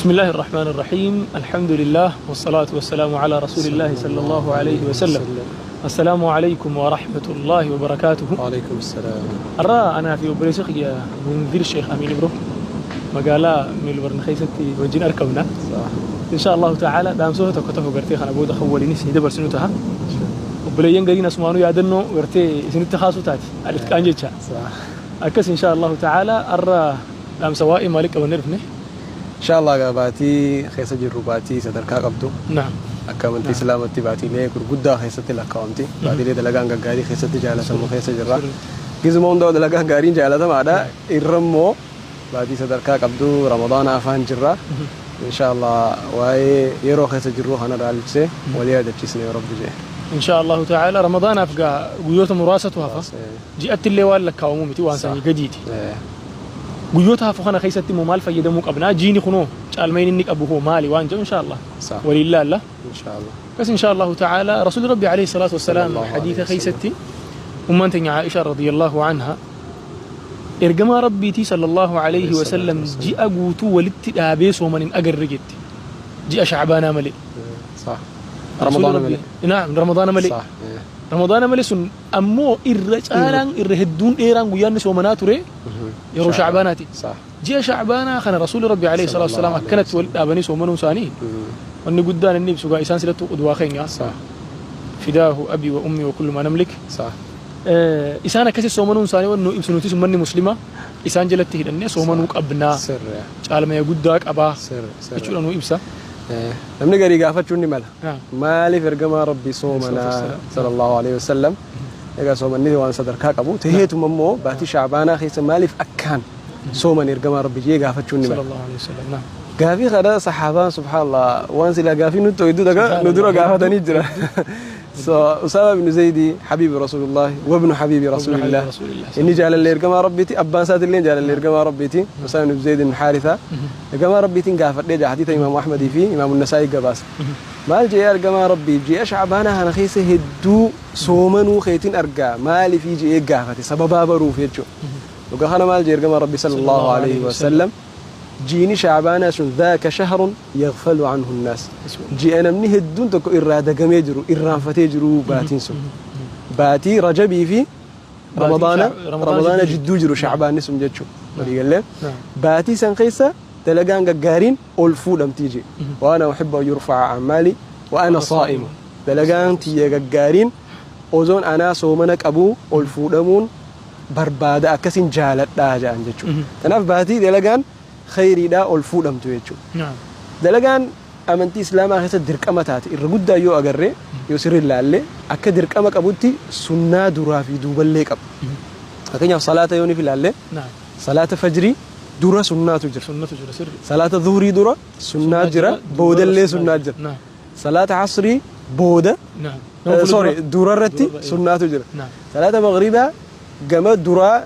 بسم الله الرحمن الرحيم، الحمد لله والصلاة والسلام على رسول الله صلى الله عليه وسلم. السلام عليكم ورحمة الله وبركاته. وعليكم السلام. Har'a anaa fi obboleessa kiyya Munzir Sheekh Amiin Ibro magaalaa Meelbarn keessatti wajjin argamna. إن شاء الله تعالى dhaamsota tokko tokko gartee kana booda kan waliinis ni dabarsinu taha. Obboleeyyan gariin asumaanuu yaadannoo gartee isinitti kaasuu taati. Alitqaan jecha. Akkas إن شاء الله تعالى har'a dhaamsa waa'ee maalii qabannee dhufne? إن شاء الله baatii keessa jirru baatii sadarkaa qabdu. Akka amantii Islaamatti baatiilee gurguddaa keessatti lakkaawamti. Baatiilee dalagaan gaggaarii keessatti jaalatamu keessa jirra. Gizuma hundaa dalagaan gaariin jaalatamaadha. Irra immoo baatii sadarkaa qabdu Ramadaana afaan jirra. إن شاء الله waa'ee yeroo keessa jirru kana ilaalchisee walii yaadachiisne yoo Rabbi jee. إن شاء الله تعالى Ramadaanaaf gaa guyyoota muraasatu hafa. Ji'atti illee waan lakkaawamuu miti, waan sanii gadiiti. Guyyoota hafu kana keessatti immoo maal fayyadamuu qabnaa? Jiini kunoo caalmayin inni qabu hoo maali waan jedhu إن شاء الله waliin laalla. إن شاء الله. Akkas إن شاء الله تعالى رسول ربي عليه الصلاة والسلام صلى الله حديث عليه وسلم. keessatti ummaan teenya Aisha رضي الله عنها ergamaa rabbiitii صلى الله عليه وسلم ji'a guutuu walitti dhaabee sooman hin agarre jetti. Ji'a Shacbaanaa malee. Ramadaana malee. نعم, Ramadaana malee. Ramadaana malee sun ammoo irra caalaan, irra hedduun, dheeraan guyyaan soomanaa ture yeroo Shacbaanaati. Ji'a Shacbaanaa kana rasuulli rabbi عليه الصلاة والسلام akkanatti walitti dhaabanii soomanuu isaanii wanni guddaan inni ibsu gaa isaan silattuu qudwaa keenya. فداه أبي وأمي وكل ما نملك. Isaan akkasi soomanuun isaanii wanni nu ibsu nutis ummanni muslimaa isaan jalatti hidhannee soomanuu qabnaa, caalmaya guddaa qabaa jechuudha nu ibsa. Namni garii gaafachuun ni mala. Maaliif ergamaa rabbii soomanaa صلى الله عليه وسلم? Egaa soomanni waan sadarkaa qabu. Taheetuma immoo baatii Shacbaanaa keessa maaliif akkaan sooman ergamaa rabbii jee gaafachuun ni صلى mala. الله عليه وسلم، نعم. Gaafii kana saxaabaan, سبحان الله, waan silaa gaafii nutti hedduu daga nu dura gaafatanii jira. So Usaama ibn Zaydi حبيب رسول الله وابن حبيب رسول الله. رسول الله. Inni jaalallee ergamaa rabbiiti, abbaan isaatillee jaalallee ergamaa rabbiiti. Usaama ibn Zayd ibn Haritha ergamaa rabbiitiin gaafadhee jaa, hadiisa Imaamu Ahmadii fi Imaamu Nasaa'i gabaasa. Maal jee ergamaa rabbii, ji'a Shacbaanaa kana keessa hedduu soomanuu keetiin argaa maaliifii jee gaafate, sababaa baruuf jechuudha. Dhugaa kana maal jee ergamaa rabbii صلى الله عليه وسلم? Jiini Shacbaanaa sun ذاك شهر يغفل عنه الناس, ji'a namni hedduun tokko irraa dagamee jiru, irraanfatee jiru. Baatiin sun baatii Rajabii fi Ramadaana Ramadaana jidduu jiru Shacbaanni sun jechuu waliigallee. Baatii san keessa dalagaan gaggaariin ol fuudhamtii jee. وأنا أحب أن يرفع عملي وأنا صائم, dalagaan tiyya gaggaariin ozoon anaa soomana qabuu ol fuudhamuun barbaada, akkasin jaaladhaa jedhan jechuudha. Kanaaf baatii dalagaan khayriidhaa ol fuudhamtu jechuudha. Dalagaan amantii Islaamaa keessatti dirqama taate irra guddaa yoo agarree, yoo sirri ilaalle, akka dirqama qabutti sunnaa duraa fi duuballee qaba. Fakkeenyaaf salaata yoo ilaalle, salaata fajrii dura sunnaatu jira. Sunnatu jira, sirri. Salaata zuhurii dura sunnaa jira, boodallee sunnaa jira. Salaata asrii booda, sorry, durarratti sunnaatu jira. Salaata maghribaa gama duraa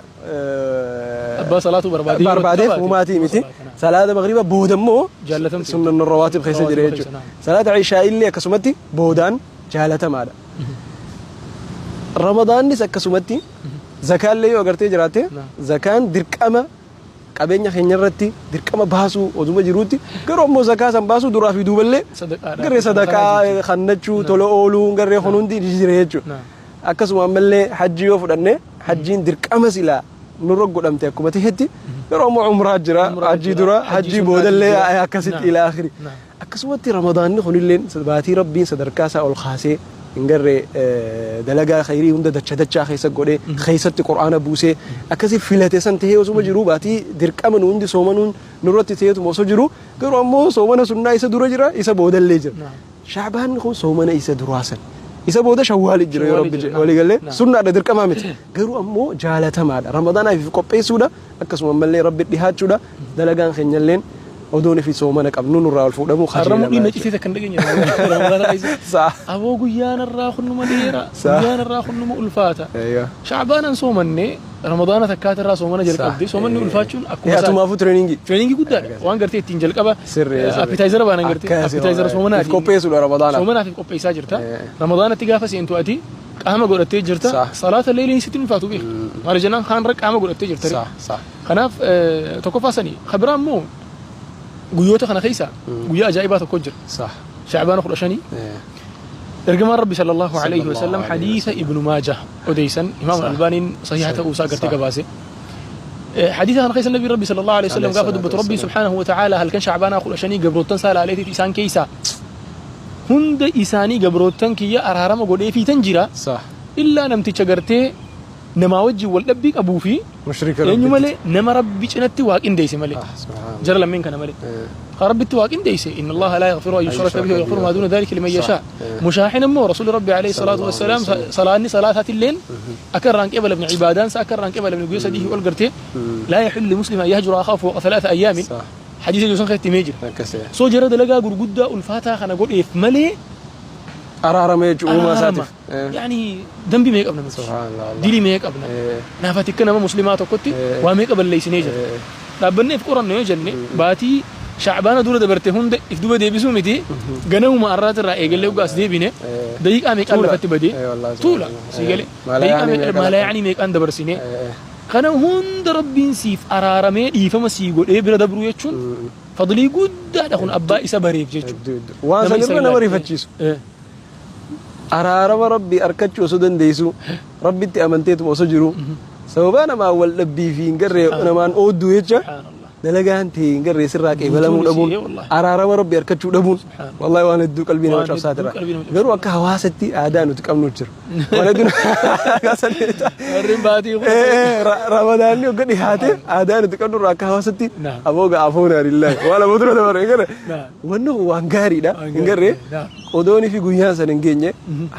Abbaa salaatu barbaadee barbaadeef humaatii miti. Salaata maghribaa booda immoo Jaalatamti. Sunnan rawaatib keessa jira jechuudha. Salaata ishaa illee akkasumatti boodaan jaalatamaadha. Ramadaannis akkasumatti, zakaallee yoo agartee jiraatte, zakaan dirqama qabeenya keenya irratti dirqama baasuu oduma jiruutti, garuu ammoo zakaa san baasuu duraa fi duuballee garee sadaqaa kannachuu, tola ooluu, garee kun hundi jira jechuudha. Akkasuma ammallee hajji yoo fudhanne, hajjiin dirqama silaa nurra godhamte akkuma tahetti, garuu ammoo umraa jira, hajjii dura, hajjii boodallee, akkasitti إلى آخره. Akkasumatti Ramadaanni kunillee baatii rabbiin sadarkaa isaa ol kaasee hin garree dalagaa khayrii hunda dacha dachaa keessa godhee, keessatti Qur'aana buusee akkasi filate san tahee osuma jiru, baatii dirqama nu hundi soomanuun nurratti ta'eetuma osoo jiru, garuu ammoo soomana sunnaa isa dura jira, isa boodallee jira. Shacbaan kun soomana isa duraa san, isa booda Shawwaali jira yoo rabbi jedhe. Waliigallee sunnaadha, dirqamaa miti, garuu ammoo jaalatamaadha, Ramadaanaaf qopheessuudha, akkasuma ammallee rabbi dhihaachuudha. Dalagaan keenyalleen odoon fi soomana qabnu nurraa ol fuudhamu. Har'a mudhiin na citee kan dhageenye Ramadaana keessa. Aboo, guyyaan irraa kunnuma dheera, guyyaan irraa kunnuma ulfaata. Shacbaanan soomanne, Ramadaana takkaata irraa soomana jalqabde, soomanni ulfaachuun akkuma isaa. Atumaafuu training. Training guddaadha. Waan gartee ittiin jalqaba appetizer baanan gartee appetizer soomanaati. Qopheessuudha Ramadaanaaf. Soomanaaf qopheessaa jirta. Ramadaanatti gaafa seentu ati qaama godhattee jirta. Salaata leeliin sitti ulfaatu beeku. Maali jennaan kaanirra qaama godhattee jirta. Kanaaf tokkoffaa sanii. Kabiraa immoo Guyyoota kana keessa guyyaa ajaa'ibaa tokko jira. Sax. Shacbaana 15 ergamaan Rabbi sallallahu alayhi wa sallam hadiisa Ibnu Maajah odeessan Imaam Albaaniin sahiha ta'uu isaa gartee gabaase. Hadiisa kana keessa Nabi Rabbi sallallahu alayhi wa sallam gaafa dubbatu Rabbiin subhaanahu wa ta'ala halkan Shacbaanaa 15 gabroottan isaa laaleetiif isaan keessaa hunda isaanii gabroottan kiyya araarama godheefiitan jira. Sax. Illaa namticha gartee namaa wajjin wal dhabbii qabuu fi mushrika eenyu Rabbitti. Malee nama Rabbi cinatti waa qindeesse malee. Ah, subhanallah. Jara lammeen kana malee. Rabbitti waa qindeesse inna Allaha laa yaghfiru an yushraka bihi wa yaghfiru maa duuna dhalika liman yashaa. Mushaahin immoo Rasuulli Rabbi alayhi salaatu wassalaam salaanni salaataatilleen akka irraan qeebalamne ibaadaan isaa akka irraan qeebalamne guyyaa sadii ol gartee laa yahillu limuslima an yahjura akhaahu fawqa thalaatha ayyaamin hadiisa jiru san keessatti himee jira. Akkasii. Soo jara dalagaa gurguddaa ulfaataa kana godheef malee araarama jechuun uumaa araarama. Isaatiif. Yaani dambii meeqa qabna nuti? Subhanallah. Dilii meeqa qabna? Naafati akka nama muslimaa tokkotti waa meeqa balleessinee jira? Dhaabbanneef qorannu yoo jenne baatii Shacbaana dura dabarte hunda if duba deebisuu miti ganamuma arraati irraa eegallee ugaas deebine daqiiqaa meeqaan Tuula. lafatti badee Wallahi tuula subhanallah. sii galee Maalaa daqiiqaa yaanii meeqa meeqa maalaa lafa- yaanii meeqaan dabarsine kana hunda Rabbiin siif araaramee dhiifama sii godhee bira dabruu jechuun fadlii guddaadha kun abbaa isa bareef jechuudha. Hedduu hedduu. Waan Nama isa sanirra nama ilaalte. rifachiisu. Araarama Rabbii arkachuu osoo dandeessu Rabbitti amanteetuma osoo jiru sababaa namaan wal dhabbii fi hin garree namaan oodduu jecha Subhaanallah. Dalagaan ta'e hin garree sirraa qeebalamuu Guutuun dhabuun isii, wallahi. Araarama Rabbii arkachuu dhabuun Subhaanallah. Wallahi waan hedduu qalbii nama Waan cabsaa hedduu jira. qalbii nama cabsaa. Garuu akka hawaasatti aadaa nuti qabnu jira. Waan hedduu Warreen baatii kun. Ramadaanni hogga dhihaate aadaa nuti qabnu irraa akka hawaasatti Naam. aboo ga'afoon lillahi waan aboo dura dabare gara Naam. wanni kun waan gaariidha Waan hin garree gaariidha. Naam. Odoonii fi guyyaan san hin geenye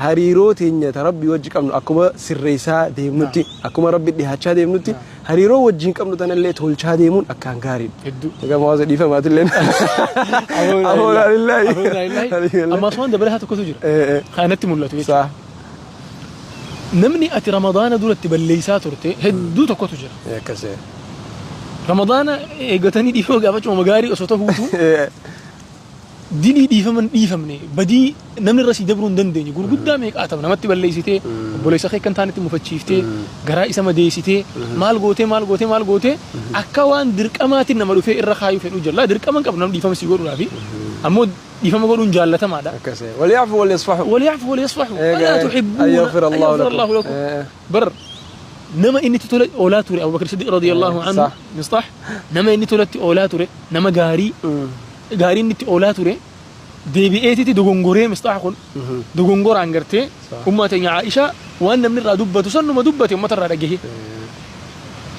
hariiroo teenya ta Rabbii wajji qabnu akkuma sirreessaa deemnutti akkuma Rabbi dhihaachaa deemnutti hariiroo wajjin qabnu tanallee tolchaa deemuun akkaan gaariidha. Hedduu. Egaa hawaasa dhiifamaatillee. Afoon lillahi. Afoon lillahi. Ammas waan dabalataa tokkotu jira. Kanatti mul'atu jechuudha. Saa. Namni ati Ramadaana duratti balleessaa turte hedduu tokkotu jira. Akkasii. Ramadaana eeggatanii dhiifama gaafachuu gaarii osoo ta'uutu dilii dhiifaman dhiifamne badii namni irra sii dabruu hin dandeenye gurguddaa meeqaa ta'u namatti balleessitee obboleessa kee kan taanetti mufachiiftee garaa isa madeessitee maal gootee maal gootee maal gootee akka waan dirqamaatiin nama dhufee irra kaayuu fedhu jira. Laa dirqama hin qabnu namni dhiifama sii godhuudhaafi ammoo dhiifama godhuun jaallatamaadha. Akkasii. وليعفوا وليصفحوا. وليعفوا وليصفحوا ألا تحبون أن يغفر أن الله يغفر لكم. الله لكم. بر nama inni tola oolaa ture Abubakar Siddiq radiyallahu anhu Mistah nama inni tolatti oolaa ture nama gaarii gaarii inni itti oolaa ture deebi'eetitti dogongoree Mistah kun dogongoraan gartee ummaa teenya Aishaa waan namni irraa dubbatu sanuma dubbate ummata irraa dhagahe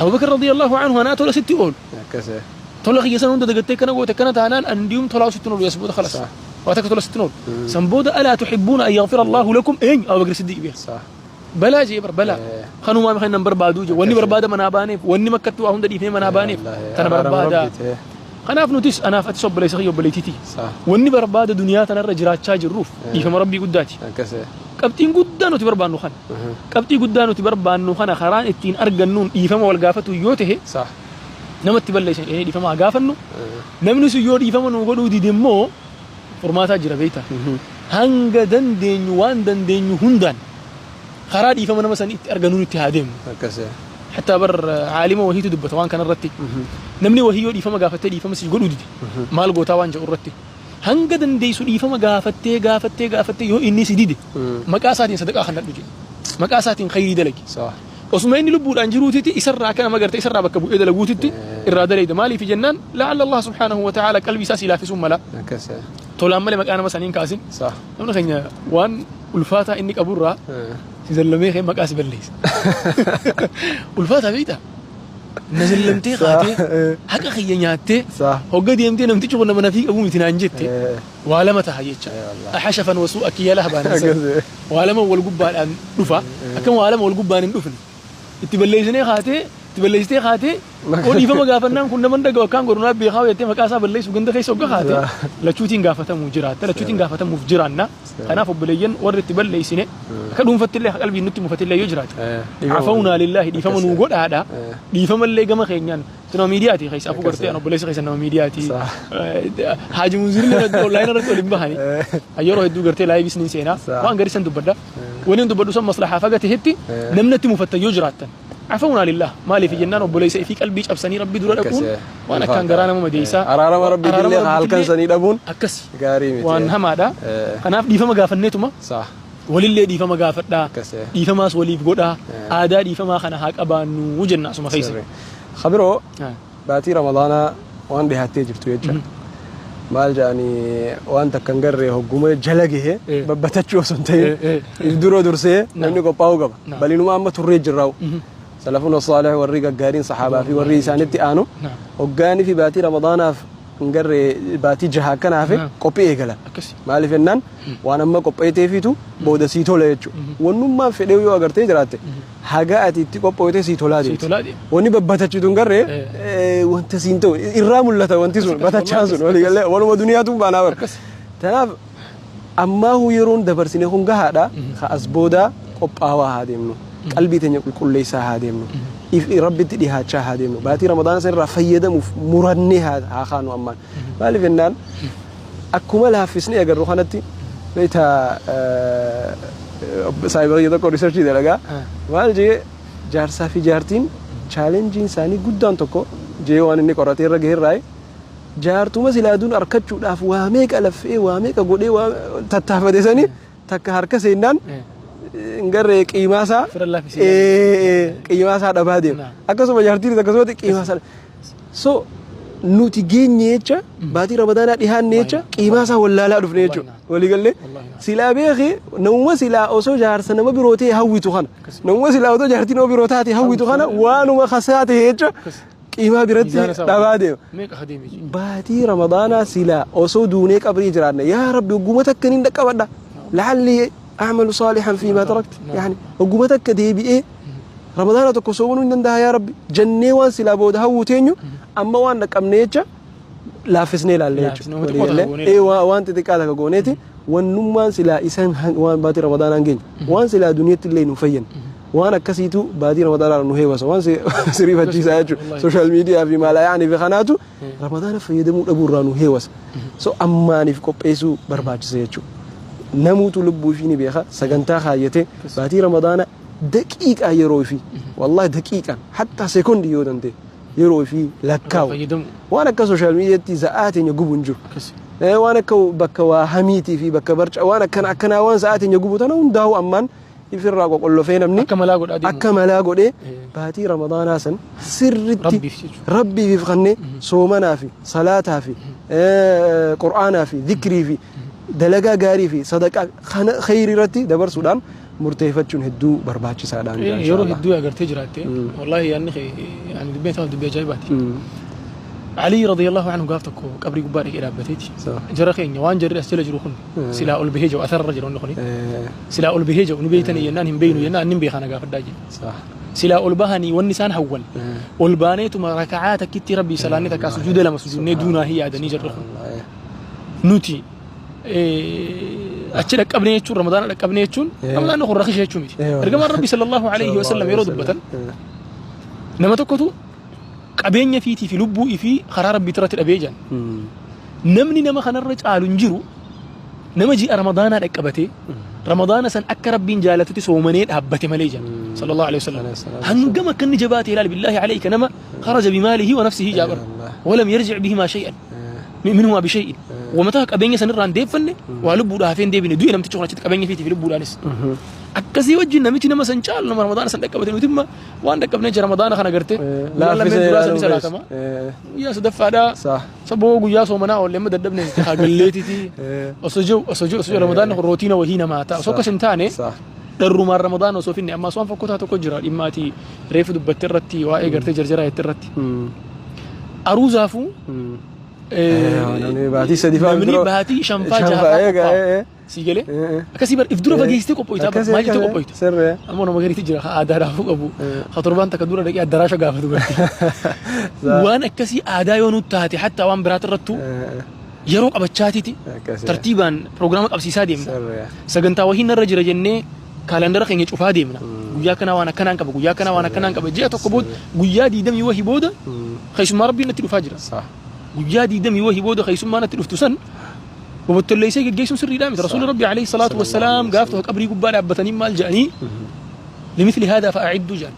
Abubakar radiyallahu anhu anaa tola sitti oolu Akkasii. Tola kiyya san hunda dagattee kana goote kana taanaan andiyum tolaa sitti oolu yas booda khalas waa takka tola sitti oolu san booda alaa tuhibbuuna an yaghfira Allahu lakum eenyu Abubakar Siddiq beeka Sax. Balaa jee bar balaa kanumaa kan nan barbaaduu jee wanni barbaada manaa baaneef wanni makkatti waa hunda dhiifnee manaa baaneef Wallahi, tana araarama barbaada. Rabbiiti. Kanaaf nutis anaaf atis obboleessa kiyya obboleettiiti. Sax. Wanni barbaada duniyaa tanarra jiraachaa jirruuf dhiifama Rabbii guddaati. Akkasii. Qabxiin guddaa nuti barbaannu kana. Qabxii guddaa nuti barbaannu kana karaan ittiin argannuun dhiifama wal gaafatu yoo ta'e Sax. Namatti balleessan jedhanii dhiifama haa gaafannu. Namni sun yoo dhiifama nu godhuu dide immoo furmaataa jira beektaa. Hanga dandeenyu waan dandeenyu hundaan karaa dhiifama nama sanii itti argannuun itti haa deemnu. Akkasii. Hatta bar caalima wahiitu dubbata waan kanarratti. Namni wahii yoo dhiifama gaafattee dhiifama si godhuu dide maal gootaa waan jedhu irratti. Hanga dandeessu dhiifama gaafattee gaafattee gaafattee yoo inni si dide maqaa isaatiin sadaqaa kannadhu jedhe. Maqaa isaatiin khayrii dalagi. Sax. Osuma inni lubbuudhaan jiruutitti isarraa akka nama gartee isarraa bakka bu'ee dalaguutitti irraa dalayda. Maaliif jennaan la'alla Allah subhaanahu wa ta'ala qalbii isaa si laaffisuun mala. Akkasii. Tolaan malee maqaa nama saniin kaasin. Sax. Namni keenya waan ulfaataa inni qaburraa si zallamee kee maqaa si balleessa. Ulfaataa beektaa? Na zallamtee kaatee haqa kiyya nyaattee Sax. hogga deemtee namtichi kun nama nafii qabu miti naan jette waa lama taha jecha. Wallahi. Ahashafan wasuu akkiya lahabaan. Akkasii. Waa lama wal gubbaadhaan dhufa akkam waa lama wal gubbaan hin dhufne. Itti balleessinee kaatee itti balleessitee kaatee oo dhiifama gaafannaan kun nama dhaga'u akkaan godhu naaf beekaa jettee maqaa isaa balleessu ganda keessa hogga kaatee lachuutiin gaafatamuu jiraatta lachuutiin gaafatamuuf jiraanna. Kanaaf obboleeyyan warri itti balleessine akka dhuunfatti illee qalbiin nutti mufatillee yoo jiraate. Afawnaa lillaahi dhiifama nuu godhaadha. Dhiifamallee gama keenyaan nama miidiyaati keessa afuu gartee an obboleessa keessa nama miidiyaati. Haaji Munzirin irratti online irratti waliin bahani. Yeroo hedduu gartee live niin seenaa waan gaarii san dubbadha. Wani dubbadhu san maslahaa faga tahetti namni itti mufattan yoo jiraattan. Cafawnaa lillah maaliif jennaan obboleessa ifii qalbii cabsanii rabbi dura dhaquun waan akkaan garaa nama madeessaa. Araarama rabbiitillee halkan sanii dhabuun akkasi gaarii miti. Waan hamaadha. Kanaaf dhiifama gaafanneetuma walillee dhiifama gaafadhaa, dhiifamaas waliif godhaa, aadaa dhiifamaa kana haa qabaannu jenna asuma keessa. Khabiroo baatii Ramadaanaa waan dhihaattee jirtu jecha. Maal jedhanii waan takka hin garree hogguma jala gahe babbatachuu osoo hin ta'in if dura dursee namni qophaa'uu qaba. Balinuma amma turree jirraa'u. Salafuna saalih warri gaggaariin sahaabaa fi warri isaanitti aanu hoggaanii fi baatii Ramadaanaaf hin garree baatii jaha akkana hafe qophii eegalan. Maaliif jennaan waan amma qopheeteefiitu booda sii tola jechuudha. Wannummaan fedhee yoo agartee jiraatte haga ati itti qophooyte sii tolaa deemti. Wanni babbatachitu hin garree wanta siin ta'u irraa mul'ata wanti sun batachaan sun walii galee waluma duniyaatu baanaa bara. Tanaaf ammaahuu yeroon dabarsine kun gahaadha. Ka as boodaa qophaawaa haa deemnu. Qalbii teenya qulqulleessaa haa deemnu. Rabbitti dhihaachaa haa deemnu. Baatii Ramadaana san irraa fayyadamuuf murannee haa kaanu ammaan. Maaliif jennaan akkuma laaffisnee agarru kanatti beektaa saayibarii tokko researchii dalagaa maal jee jaarsaa fi jaartiin challengeiin isaanii guddaan tokko jee waan inni qoratee irra gaheerraa jaartuma silaaduun arkachuudhaaf waa meeqa laffee waa meeqa godhee waa tattaafate sanii takka harka seennaan hin garree qiimaasaa qiimaasaa dhabaa deema. Akkasuma jaartiin akkasumatti qiimaasaa so nuti geenye jecha baatii Ramadaanaa dhihaanne jecha qiimaasaa wallaalaa dhufne jechuudha. Waliigallee silaa beekee namuma silaa osoo jaarsa nama biroo ta'e hawwitu kana namuma silaa osoo jaartii nama biroo taate hawwitu kana waanuma kasaa ta'e jecha qiimaa biratti dhabaa deema. Baatii Ramadaanaa silaa osoo duunee qabrii jiraanne yaa Rabbi hogguma takka nin dhaqqabadha. لعلي أعمل صالحا فيما تركت يعني hogguma takka deebi'ee Ramadaana tokko soomanuu hin danda'a yaa Rabbi jennee waan silaa booda hawwuu teenyu amma waan dhaqqabne jecha laaffisnee ilaalle jechuudha. Waan xixiqqaa takka gooneeti wannummaan silaa isan waan baatii Ramadaanaa hin geenye waan silaa duniyaatti illee nu fayyan waan akkasiitu baatii Ramadaanaa nu heewasa waan siriifachiisaa jechuudha. Social media fi maalaa yaanii fi kanaatu Ramadaana fayyadamuu dhabuu irraa nu heewasa. So ammaaniif qopheessuu barbaachisa jechuudha. Namuutu lubbuu ishii ni beeka sagantaa kaayyatee baatii Ramadaana daqiiqaa yeroo ifii wallahi daqiiqaan hattaa seekondii yoo danda'e yeroo ifii lakkaa'u waan akka social mediatti za'aa teenya gubu hin jiru. Waan akka bakka waa hamiitii fi bakka barca waan akkana akkanaa waan sa'aa teenya gubu tana hundaa'u ammaan ifirraa qoqollofee namni akka malaa godhee baatii Ramadaanaa san sirritti rabbiif kannee soomanaa fi salaataa fi qur'aanaa fi dhikrii fi dalagaa gaarii fi sadaqaa kana khayrii irratti dabarsuudhaan murteeffachuun hedduu barbaachisaadhaan. Yeroo hedduu agartee jiraatte wallaahi yaanni yaani dubbiin isaa dubbii ajaa'ibaati. Ali radiyallahu anhu gaaf tokko qabrii gubbaa dhaqee dhaabbateeti. Jara keenya waan jarri as jala jiru kun silaa ol bahee jiru asarra jira wanni kuni. Silaa ol bahee jiru ni beeytanii jennaan hin beeynu jennaan inni beekaa na gaafadhaa jedhe. Silaa ol bahanii wanni isaan hawwan ol baaneetuma raka'aa takkitti rabbii salaanni takkaa sujuuda lama sujuudnee duunaa hin yaadanii jarri kun. Nuti achi dhaqqabne jechuun Ramadaana dhaqqabne jechuun Ramadaanni kun rakisha jechuu miti. Ergamaan Rabbi sallallahu alaihi wasallam yeroo dubbatan nama tokkotu qabeenya fiitii fi lubbuu ifii karaa Rabbii irratti dhabee jiran. Namni nama kanarra caalu hin jiru nama ji'a Ramadaanaa dhaqqabatee Ramadaana san akka Rabbiin jaalatutti soomanee dhaabbate malee jiran sallallahu alaihi wasallam. Hangam akka inni jabaate ilaali billaahi alayka nama خرج بماله ونفسه جابر ولم يرجع بهما شيئا منهما بشيء ومتى qabeenya sanirraa hin deeffanne waa lubbuudhaa hafee hin deebine du'e namtichi kun achitti qabeenya fiitii fi lubbuudhaanis. Akkasii wajjin namichi nama san caalu nama Ramadaana san dhaqqabate nuti imma waan dhaqqabnee jira Ramadaana kana gartee guyyaa lameen duraa sanii salaatama. Guyyaa sadaffaadhaa saboo guyyaa soomanaa oollee amma dadhabne haa galleetiti osoo jiru osoo jiru osoo jiru Ramadaanni kun rootiina wahii namaa ta'a osoo akkas hin taane dharrumaan Ramadaana osoo finne ammaas waan fokkotaa tokko jira dhimma ati reefu dubbatte irratti waa'ee gartee jarjaraa jette irratti. Aruuzaafuu Namni baatii sadi fa'aa namni baatii shanfaa jahaffaa qophaa'u. Sii galee? Akkasii bar if dura fageessitee qophoytaa bar maal jettee qophoyta? Sirree. Ammoo nama gariitti jira ka aadaadhaafuu qabu. Ka torbaan takka dura dhaqee addaraasha gaafatu gartee. Waan akkasii aadaa yoo nutti taate hattaa waan biraati irrattuu yeroo qabachaatiiti tartiibaan piroogiraama qabsiisaa deemna. Sagantaa wahii narra jira jennee kaalandara keenya cufaa deemna. Guyyaa akkanaa waan akkanaan qaba, guyyaa akkanaa waan akkanaan qaba. Ji'a tokko booda guyyaa diidamii wahii booda keessummaa Rabbiin natti dhufaa jira. Guyyaa diidamii wahii booda keessummaa natti dhuftu san bobottolleessee geggeessuun sirriidhaa miti. Rasuulli Rabbi alayhi salaatu wassalaam gaaf tokko qabrii gubbaa dhaabbatanii maal jedhanii لمثل هذا فأعدوا jedhan.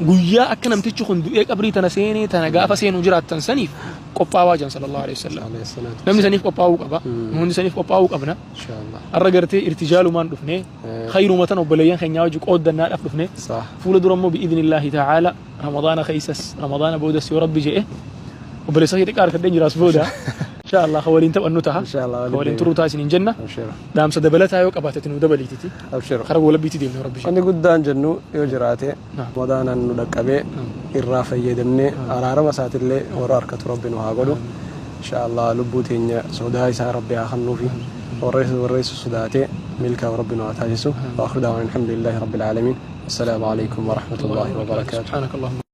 Guyyaa akka namtichi kun du'ee qabrii tana seenee tana gaafa seenuu jiraattan saniif qophaawaa jiran sallallahu alaihi wasallam. Alayhi salaatu. Namni saniif qophaa'uu qaba. Nu hundi saniif qophaa'uu qabna. Inshaallah. Har'a gartee irtijaalumaan dhufnee khayruma tan obboleeyyan keenyaa wajji qooddannaadhaaf dhufnee fuula dura immoo bi'idhnillaahi ta'aala Ramadaana keessas Ramadaana boodas yoo Rabbi je'e obboleessa kee xiqqaa harkadheen jiraas booda insha Allah ka waliin taphannu taha Insha Allah ka waliin turuu ta'a isiniin jenna. Abshir. Dhaamsa dabalataa yoo qabaate ati nuu dabaliititi Abshir. kara goolabbiitti deemna yoo Rabbi je'e. Wanni guddaan jennu yoo jiraate Naam. Ramadaanaan nu dhaqqabee irraa fayyadamnee araarama isaatillee warra harkatu Rabbi nu haa godhu. Insha Allah lubbuu teenya sodaa isaa Rabbi haa kennuufi warra isa sodaatee milkaa'u Rabbi nu haa taasisu. Wa akhiru da'waana alhamdulillahi rabbil aalamiin. Assalaamu alaikum wa rahmatullahi wa barakaatuh. Subhaanakallahumma.